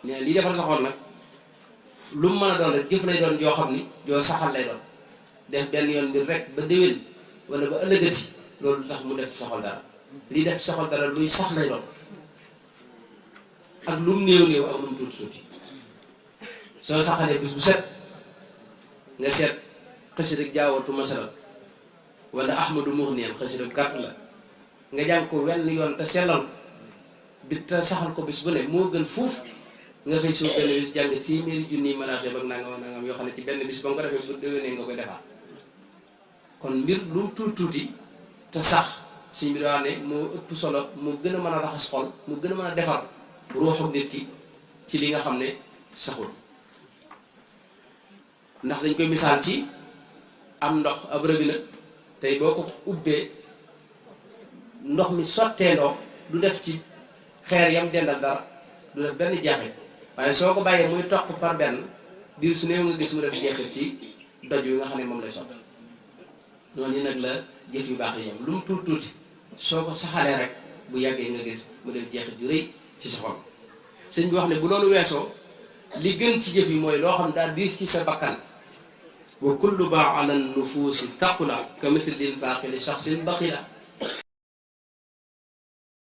ne lii defar sa xol nag lu mu mën a doon rek jëf lay doon joo xam ni joo saxal lay doon def benn yoon mbir rek ba déwén wala ba ëllëgati loolu tax mu def ci sa xol dara lii def ci sa xol dara luy sax lay doon ak lu mu néew néew ak lu mu tuuti tuuti soo saxalee bis bu set nga seet xasida jaawatu masalan wala ahmadu muxniyan xasida gàtt la nga jàng ko wenn yoon te sellal bi te saxal ko bis bu ne moo gën fuuf nga xëy suuf benn bis jàng téeméeri junni manaaxib ak nangam yoo xam ne ci benn bis ba nga ko defee bu déwénee nga koy defaat kon mbir lu mu tuuti tuuti te sax si mbir wax ne moo ëpp solo moo gën a mën a raxas xol mu gën a mën a defar ruuxu nit ki ci li nga xam ne saxul ndax dañ koy misaal ci am ndox ab robinet tey boo ko ubbee ndox mi sotteendoo du def ci xeer yam dendal dara du def benn jeexit waaye soo ko bàyyee muy toq par benn diir su néew nga gis mu def jeexit ci doj wi nga xam ne moom lay sotti noonu yi nag la jëf yu baax yi yam lu mu tuuti tuuti soo ko saxalee rek bu yàggee nga gis mu def jeexit yu rëy ci sa xol sëñ bi wax ne bu loolu weesoo li gën ci jëf yi mooy loo xam daal diis ci sa bakkan wa kullu baa ala nufuusi taqula ka mithlil faaqi li shaxsin baqila